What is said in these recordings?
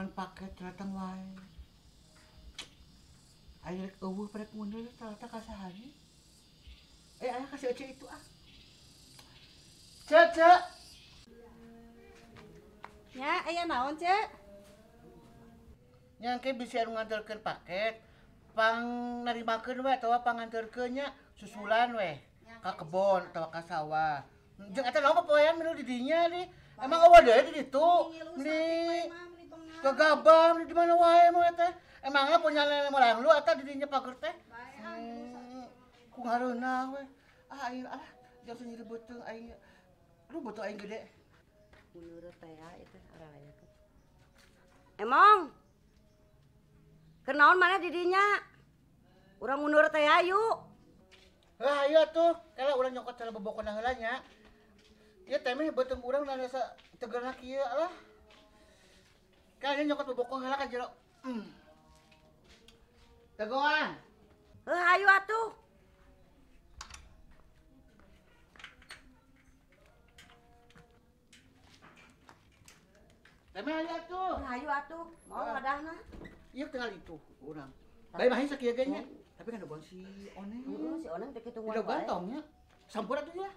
Ngan paket datang wae. Ayo rek eueuh prek mundur ternyata ka sahari. Aya kasih ece itu ah. Cek, cek. Nya, aya naon, Cek? Nya engke bisi anu nganterkeun paket. Pang narimakeun we atawa panganterkeun nya susulan we ka kebon atawa ka sawah. Jeung eta naon popoean milu di dinya di. Emang eueuh deui di ditu. Di kegabah di mana wae mah teh. Emangnya punya nenek moyang lu eta di dinya pager teh? Ku ngareunah we. Ah aing ah jauh nyeri beuteung aing. Lu beuteung aing gede. Mundur teh ya itu araya. Emang kenaon mana di dinya? Urang mundur teh ayu. Heuh ayo atuh, kala urang nyokot cara bobokona heula nya. Ieu teh meh beuteung urang nasa tegerna kieu lah. Kala nyokot boboko heula ka jero. Tegoan. Heuh ayo atuh. Teh meh ayo atuh. Ayo atuh, mau wadahna. Ieu tinggal itu urang. Bae mah sakieu ge nya. Tapi kan dogon si Oneng. Heeh, si Oneng teh kitu wae. Dogon tongnya. Sampur atuh ya.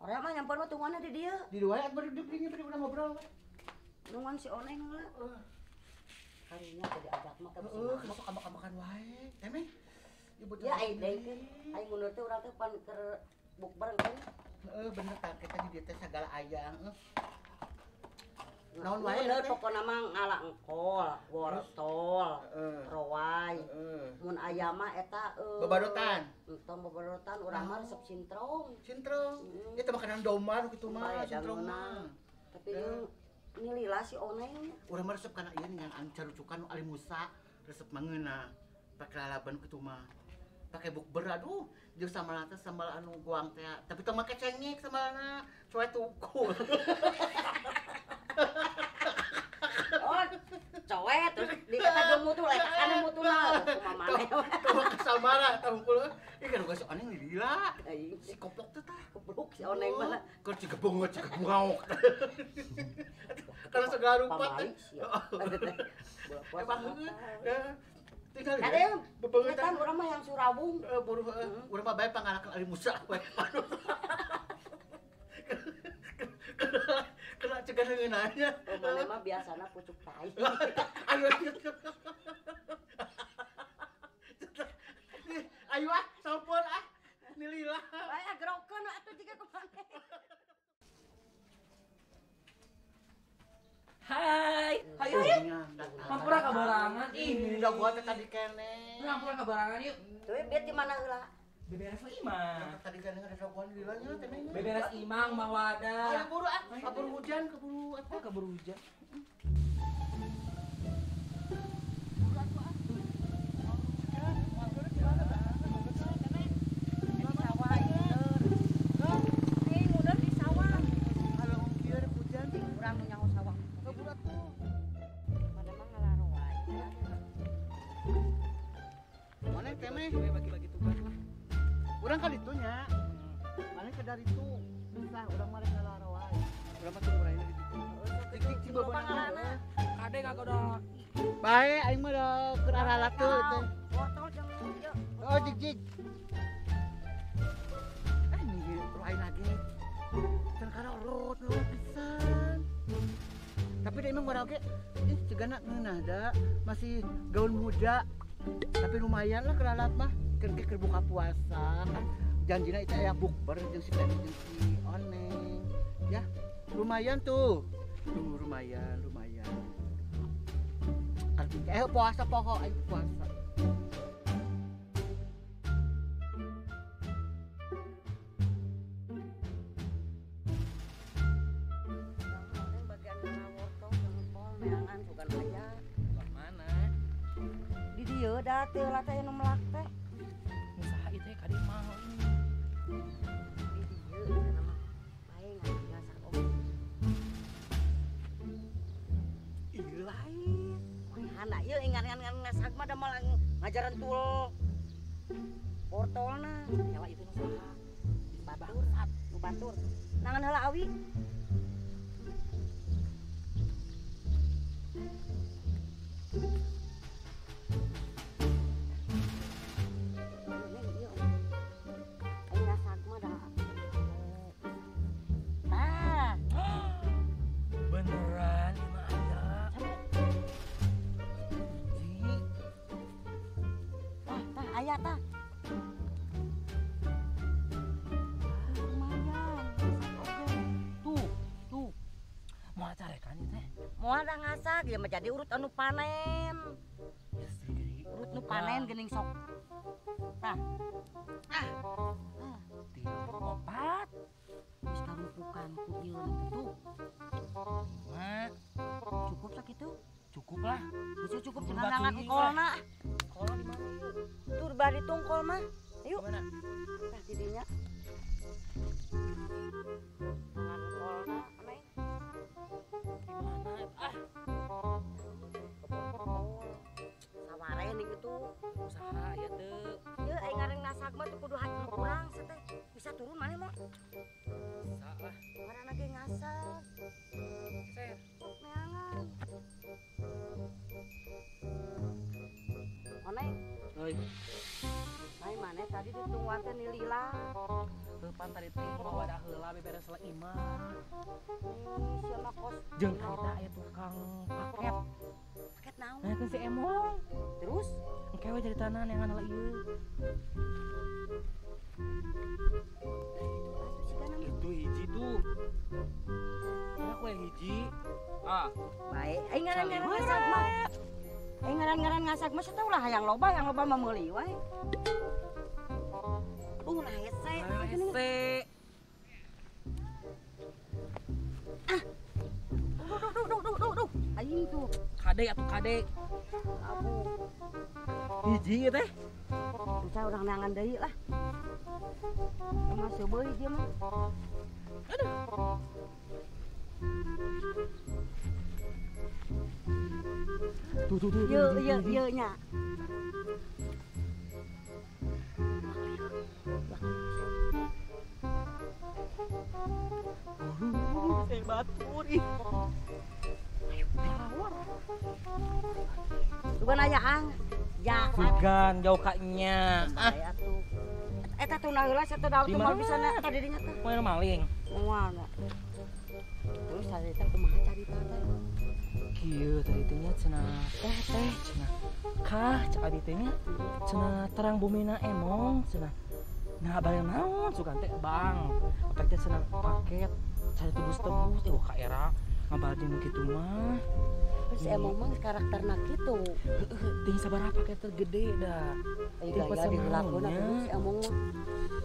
Urang mah nyampur mah tungguanna di dieu. Di dieu wae atuh duduk dinya bari urang ngobrol we. Nungguan si Oneng lah. Heeh. Harinya teh diajak mah ka heeh, masuk ambak-ambakan wae. Teh meh. Ieu ya aing deui. Aing mundur teh urang teh pan keur bukber kan. Heeh, bener tah kita di dieu teh sagala aya heeh. Naon wae teh pokona mah ngala engkol, wortel, rowai. Mun aya mah eta babadotan. Entong babadotan urang mah resep sintrong. Sintrong. Eta makanan domba nu kitu mah sintrong mah. Tapi ini lila si Oneng. Urang mah resep kana ieu dengan anu carucukan nu Ali Musa, resep mangeuna. Pake lalaban kitu mah. Pake bukber aduh, jeung sambal teh sambal anu goang teh. Tapi tong make cengek sambalna, coe tukul. Oh, coet terus di eta jeung mutu lekakan mutuna kumaha maneh. Tong kasamara tong puluh. Ih kan si Oneng lila. Si koplok teh tah. Goblok si Oneng mah. Keur cigebongot cigebongaok. Kalau segala rupa teh. Emang tinggal ya. Bebeungetan urang mah yang Surawung. Heeh, urang mah bae pangalakan Ali Musa we. Kena cegah ngeunanya. Oh, maneh mah biasana pucuk tai. Aduh. Ayo ah, sampun ah. Nilila. Bae agrokeun atuh jiga kumaha. Hai. Hayu yuk. Hampura ka barangan. Ih, udah gua teh tadi keneh. Hampura ka barangan yuk. Tuh bieu di mana heula? Beberes imang. Tadi kan ada dagoan lilanya teh neng. Beberes imang mah wadah. Ayo buru ah, kaburu hujan, kaburu eta. Kaburu hujan. Buru atuh ah. Di sawah ieu. Hei, mundur di sawah. Kalau kieu hujan urang nu nyaho sawah. Kaburu atuh. Mana mah ngalaroa. Mana teh meh bagi-bagi tugas lah. Urang kan itunya, mana ke dari itu bisa urang mah rek ngalaroa. Urang mah tunggu urang di ditu. Cik cik pangalana. Kade ngagoda. Bae aing mah da keur aralat teu teh. Wortel jeung ieu. Oh jig jig. Eh ini lain lagi. Can karorot nu pisan. Tapi da emang urang oge ih cegana ngeunah da masih gaun muda. Tapi lumayan lah keralat mah. Kan keur buka puasa kan janjina itu aya bukber jeung si Temi jeung si Oneng ya lumayan tuh tuh lumayan lumayan puasa poho aing puasa. Oneng bagian wortel jeung kol neangan bukan aya mana di dieu da teu lah teh nu melak teh. Saha itu kade mah ini. Di dieu cenah mah bae ngasak oge. Ih lain. Hana ieu ingan-ingan ngasak mah da malah ngajaran tul portolna. Nyawa itu nu saha? Batur, nu batur. Nangan heula awi. Moal da ngasak ieu mah jadi urut anu panen. Urut nu panen geuning sok. Tah. Ah. 3 4. Geus karumpukan ku ieu tuh. 5. Cukup sakitu? Cukup lah. Geus cukup cenah nangan engkolna. Engkolna di mana ieu? Tur bari tungkol mah. Ayo. Mana? Tah di dinya. Nangan engkolna, Neng. Di mana? Ah. Saware ning itu. Usaha ya teu. Ieu aing ngareng nasak mah teu kudu hati kurang teh. Bisa turun maneh mah? Bisa lah. Ngaranna ge ngasak. Geser. Sok neangan. Oneng. Euy. Mai maneh tadi ditungguan teh nilila. Heuh pan tadi teh wadah heula beberes heula imah. Sia mah kos. Jeung karita aya tukang paket. Paket naon? Nah, si Emong. Terus engke we caritana neangan heula ieu. Itu hiji tuh. Aku yang hiji. Ah. Baik, aing ngaran-ngaran ngasak mah. Aing ngaran-ngaran ngasak mah sateulah ulah hayang loba, yang loba mah meuli wae. Aduh, nah hese. Hese. Ah. Duh duh duh duh duh duh. Aing tuh. Kade atuh kade. Abu. Hiji teh. Bisa urang neangan deui lah. Mah seubeui ieu mah. Aduh. Tuh tuh tuh. Ye ye ye nya. Saya batur ih. Ayo tawar. Sugan aya ang. Ya. Sugan jauh ka nya. Ah. Atuh. Eta tuna heula satu daun teh moal bisa na tadi dinya teh. Moal maling. Moal. Terus tadi teh kumaha carita teh? Kieu tadi teh nya cenah teh teh cenah. Kah cak abi teh nya cenah terang bumina Emong cenah. Nah barang naon sugan teh bang. Apa teh cenah paket cari tebus-tebus eh ka era ngabalin kitu mah. Terus Emong mah karakterna kitu. Heeh, ting sabaraha paket teh gede dah. Ai gaya dilakukeun atuh si Emong mah.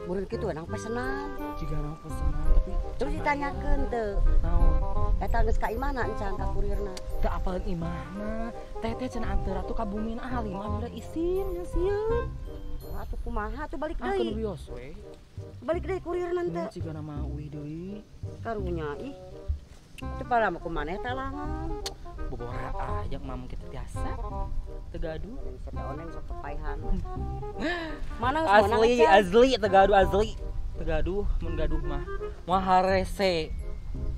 Meureun kitu nang pesenan. Jiga nang pesenan tapi terus ditanyakeun teu. Naon? Eta geus ka imahna encan ka kurirna. Teu apaleun imahna. Teh teh cenah antara tuh ka bumina ah lima mira isin sieun. Atuh kumaha atuh balik deui. Ah keun wios we. Balik deui kurirna teh. Jiga nama uih deui. Karunya ih. Atuh pala mah kumaneh talangan. Bobora ah jeung mam kita tiasa. Tegaduh. Oneng sok kepaihan. Mana asli asli tegaduh asli. Tegaduh mun gaduh mah. Moal harese.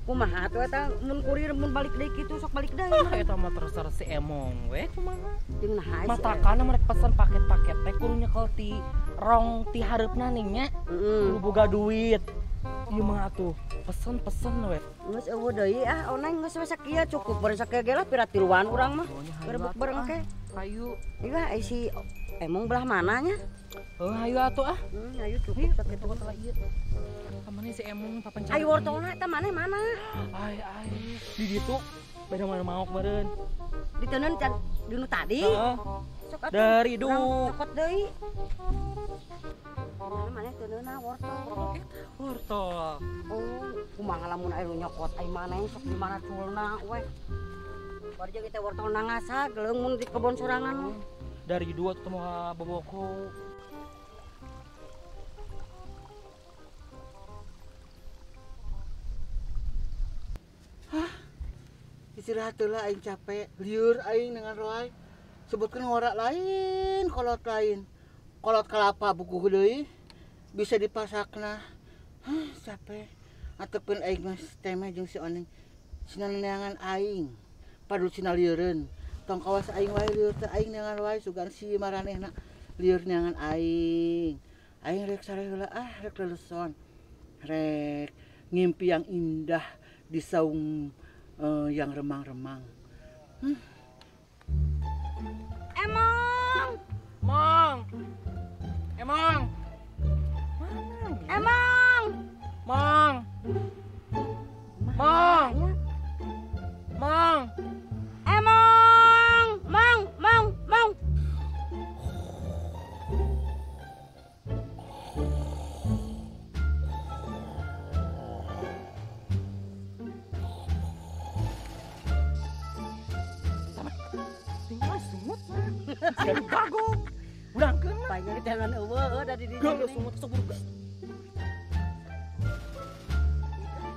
Kumaha atuh eta mun kurir mun balik deui kitu sok balik deui. Ah eta mah terus si Emong we kumaha. Jeung naha si Matakana mereka pesan paket-paket teh kudu nyekel ti rong ti hareupna ning nya. Kudu boga duit. Ieu mah atuh pesen-pesen we. Geus eueuh deui ah Oneng geus we sakieu cukup beureun sakieu ge lah pira tiluan urang mah. Berebut bareng ke. Hayu. Iya ai si Emong belah mananya? Heuh hayu atuh ah. Hayu cukup sakitu teh ieu. Kamana si Emong papancan. Ai wortelna eta maneh mana? Ai ai di ditu beda mana maok meureun. Diteundeun can di nu tadi. Heeh. Sok atuh. Dari du. Cokot deui. Mana maneh teuneuna wortel. Eta wortel. Oh, kumaha lamun aya nu nyokot ai maneh sok di mana culna we. Bari jeung teh wortelna ngasag leung mun di kebon sorangan mah. Dari dua tuh moal boboko. Hah? Istirahat heula aing capek, lieur aing dengan roai. Sebutkeun ngorak lain, kolot lain. Kolot kelapa buku deui bisa dipasakna. Hah, capek. Atepkeun aing mah teh jeung si Oneng. Sina neangan aing. Padul sina lieureun. Tong kawas aing wae lieur teh aing neangan wae sugan si maranehna lieur neangan aing. Aing rek sare heula ah, rek leleson. Rek ngimpi yang indah di saung yang remang-remang. Emong! Mong! Emong! Mana? Emong! Mong! Mong! Mong! Bagong. Udangkeun. Banyak jalan eueuh da di dinya. Geus sumut sok buru.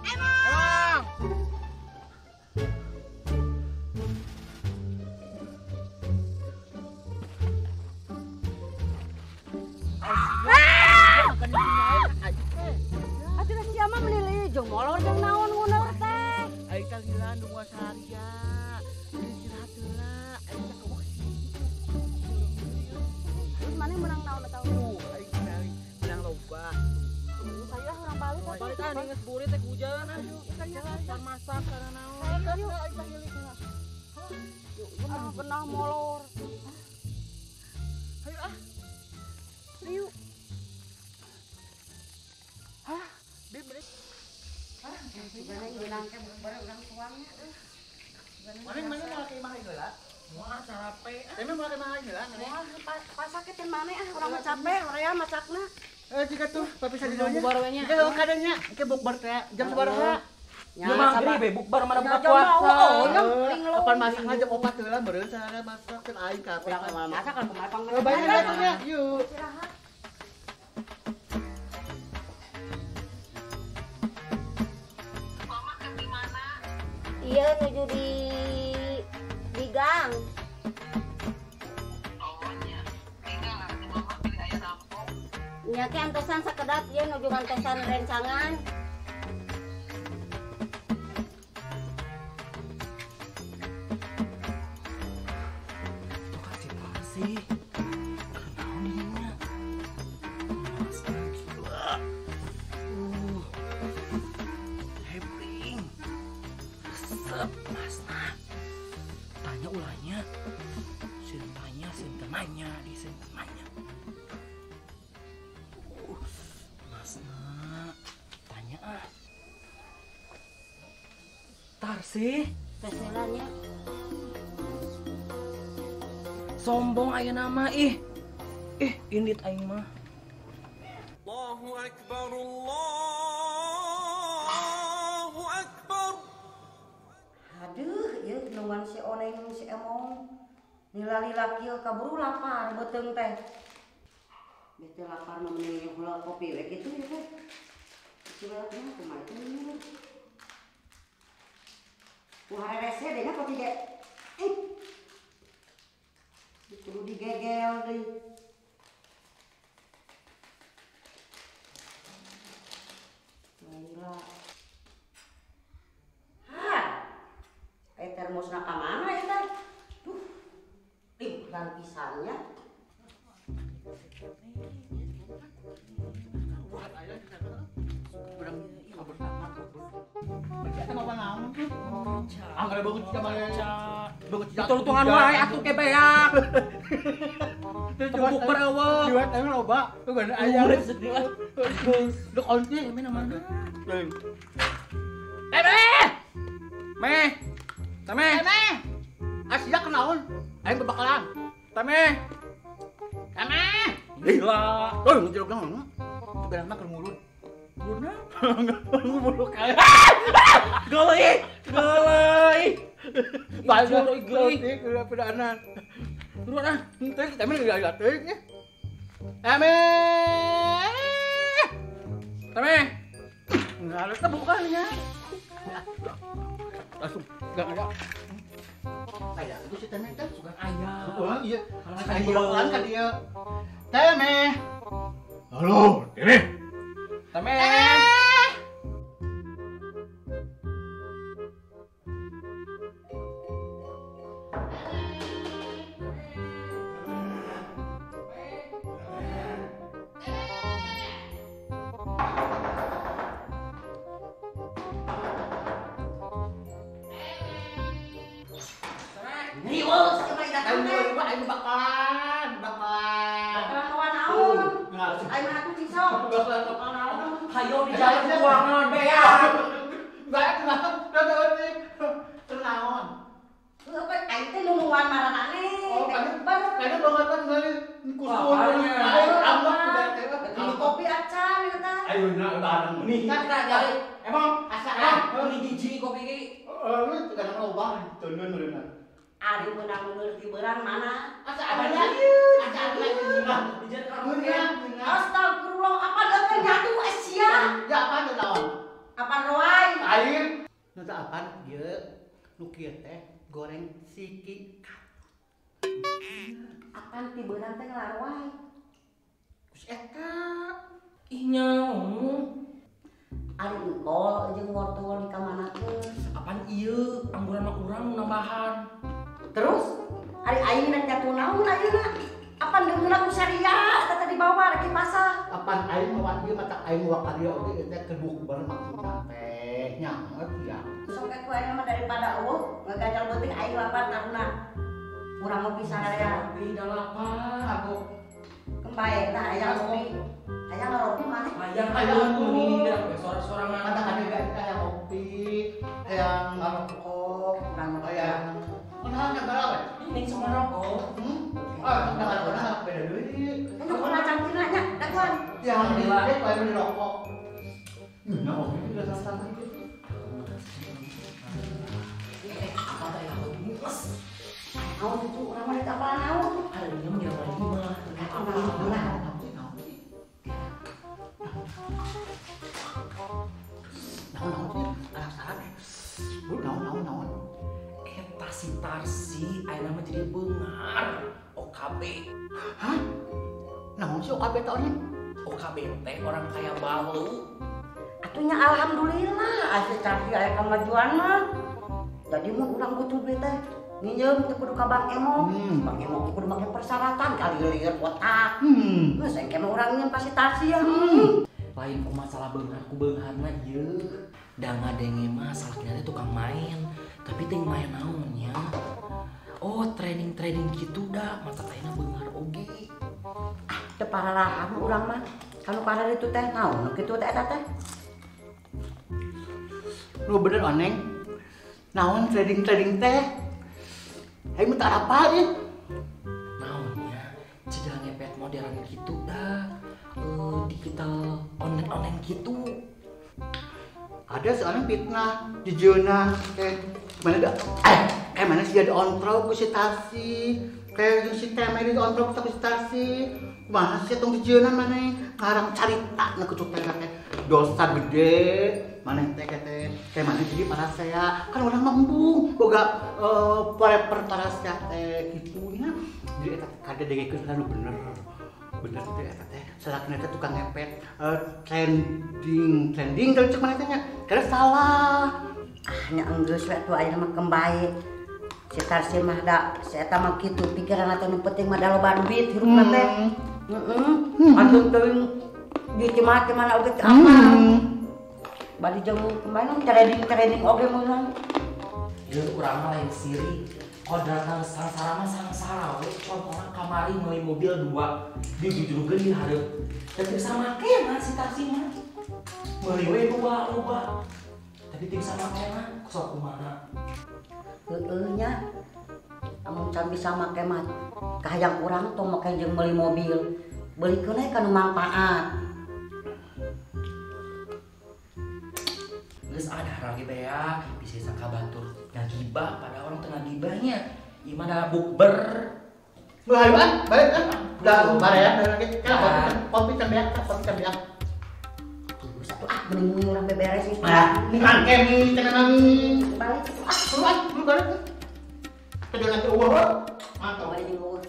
Emang. Atuh da sia mah meuli jeung molor jeung naon nguneur teh. Aing teh lila nungguan saharia. Istirahat heula, aing teh kewek. Terus maneh meunang naon eta? Aing meunang meunang loba. Saya urang balik Balik ah geus burit teh hujan aduh. Can masak kana naon. Aing teh hilik heula. Yuk, benah molor. Ayo ah. Ayo. Hah, beb balik. Hah, gimana ngeunang teh bareng urang tuangnya euy. Mana mana mau ke imah heula? Moal capek. Emang mau ke imah heula ngene? Wah, pasakeun maneh ah urang mah capek, hoream masakna. Jika tuh papi sadidona. Bubar we nya. Jika eueuh kadanya, engke bukber teh jam sabaraha? Ya, Ya maghrib be bukber mana buka puasa. Kapan masakna jam 4 heula meureun sarana masak teh aing kabeh. Urang mah masak kan kumaha pang. Banyak atuh nya. Yuk. Istirahat. Iya nuju di gang. Nya ke antosan sakedap ieu nuju ngantosan rencangan. Tuh kasih sih. Kenaon nya. Masna gila. Hebring. Resep masna. Tanya ulahnya. Sin tanya, sin temanya, di sin temanya. Masna, tanya ah. Tarsi, Teselannya. Sombong aya nama ih. Ih, indit aing mah. Allahu akbar, Allahu akbar. Aduh, ieu nungguan si Oneng si Emong. Nila-lila kieu kaburu lapar beuteung teh. Bete lapar mah mending heula kopi we kitu ya teh. Suratnya kumaha teh ini. Ku harerese deh nya kopi ge. Ih. Kudu digegel deui. Lila. Hah. Eh termosna ka mana eta? Duh. Ih, lan pisannya. Tulungan wae atuh ke beak. Tepuk eueuh. Diwet emang loba, tuh gana aya. Lu kunci Eme namana? Teme. Me. Teme. Teme. Asia kenaon? Aing bebakalan. Teme. Teme. Gila. Oh, ngejelok naon? Tuh mah keur ngulud. Nguludna? Ngulud kae. Geuleuh. Geuleuh. Banyak geuih pedaanan. Buruan ah. Henteu teme geus teuing nya. Teme. Teme. Enggak ada bukannya. Langsung enggak ada. Aya itu si Teme teh sugan aya. Oh iya. Aya kan dia. Teme. Halo, Teme. Teme. Aing bakalan, bakalan. Bakalan kawan naon? Aing mah atuh cisok. Bakalan kawan naon? Hayo di jalan keuangan beak. Bae kunaon? Da teuing. Kunaon? Heuh apa aing teh nungguan maranane. Oh, kan bangetan kali kusur. Aing ambak udah teh. Ini kopi acan ieu teh. Ayeuna bareng. Nih, kita jadi emang asa ini jiji kopi iki. Heeh, lu tukang loba, teundeun meureunna. Ari meunang ngerti beurang mana? Asa ada asa ada Astagfirullah, apa leukeun nyatu sia? Ya apaan teh naon? Apaan roai? Lain. Nu teh apaan ieu? Nu kieu teh goreng siki katut. Apaan ti beurang teh ngelaroai? Kus eta. Ih nyaho. Ari engkol jeung wortel di kamanakeun? Apaan ieu? Angguran mah urang nu nambahan. Terus ari aing rek nyatu naon ayeuna? Apaan deungeunna ku saria eta teh dibawa rek pasar. Apaan aing mawa ieu mata aing mawa ka dieu oge teh keur bukber maksudna teh nyamet ya. Sok ku aing mah daripada eueuh ngaganjal beuting aing lapar taruna. Urang ngopi sararea. Ngopi da lapar aku. Kembae tah aya ngopi. Aya ngaropi maneh? Hayang hayang meni da sore-sorangan. Mata ada hayang ngopi, hayang ngarokok, urang hayang kunaon segala we. Ini semua rokok. Ah, udah beda deui. Anu kunaon cangkirna nya, daguan. Ya, alhamdulillah deh kalau beli rokok. Nah, kopi udah sama-sama gitu. Apa teh ya mules. Naon itu urang mah rek apa naon? Ada dia mah ngira mah. Naon naon penasaran. Bu, naon naon naon. Eta si Tarsi ayeuna mah jadi beunghar OKB. Hah? Naon sih OKB teh orang? OKB teh orang kaya balu. Atunya alhamdulillah asa Tarsi aya kamajuan mah. Jadi mun urang butuh duit teh nginjem teh kudu ka Bang Emo. Bang Emo kudu make persyaratan kali lieur kotak. Geus engke mah urang nginjem pasti Tarsi ya. Lain ku masalah beunghar ku beungharna ieu. Da ngadenge mah salakina teh tukang main, tapi teh main naon nya. Oh, training-training gitu dah, masa ayeuna beunghar oge. Ah, teu pararahan urang mah. Kanu parar itu teh naon kitu teh eta teh? Lu bener oneng. Naon trading-trading teh? Aing mah teu apal ieu. Naonnya? Ciga ngepet modern gitu dah. Digital online-online gitu. Ada seorang fitnah di zona kayak mana dah? Kayak mana sih ada ontrol ku si Tarsi, kayak si Teme di ontrol ku si Tarsi. Mana sih tong di zona mana ngarang carita na kucuk teh dosa gede mana teh teh kayak mana jadi parasea kan orang mah embung boga pareper parasea teh gitunya. Jadi eta kada dengekeun lalu bener. Bener teh eta teh salakina teh tukang ngepet trending trending kalau cek mana teh nya kada salah. Ah nya enggeus we atuh ayeuna mah kembae. Si Tarsi mah da si eta mah kitu pikiranna teh nu penting mah da loba duit hirupna teh. Heeh. Atuh teuing di cimah mana oge teu apal. Bari jeung kembae nu trading-trading oge meunang. Ieu urang mah lain siri. Kodratna sangsara mah sangsara we, contohna kamari meuli mobil 2 dijujurkeun di hareup. Da teu bisa make mah si Tarsi mah. Meuli we 2 loba. Tapi teu bisa make mah sok kumaha. Heueuh nya. Amun can bisa make mah kahayang urang tong make jeung meuli mobil. Beulikeun we ka nu mangpaat. Geus ada lagi teh ya, bisa sangka batur ngagibah pada orang tengah gibahnya. Ieu mah da bukber. Mulai ah, balik ah. Udah bare ya, lagi. Kopi can beak, kopi can beak. Terus atuh ah mending urang beberes sih. Ah, mangke mi cenah mami. Balik ah, lu balik. Kejalan teh eueuh. Mantap. Balik jeung eueuh.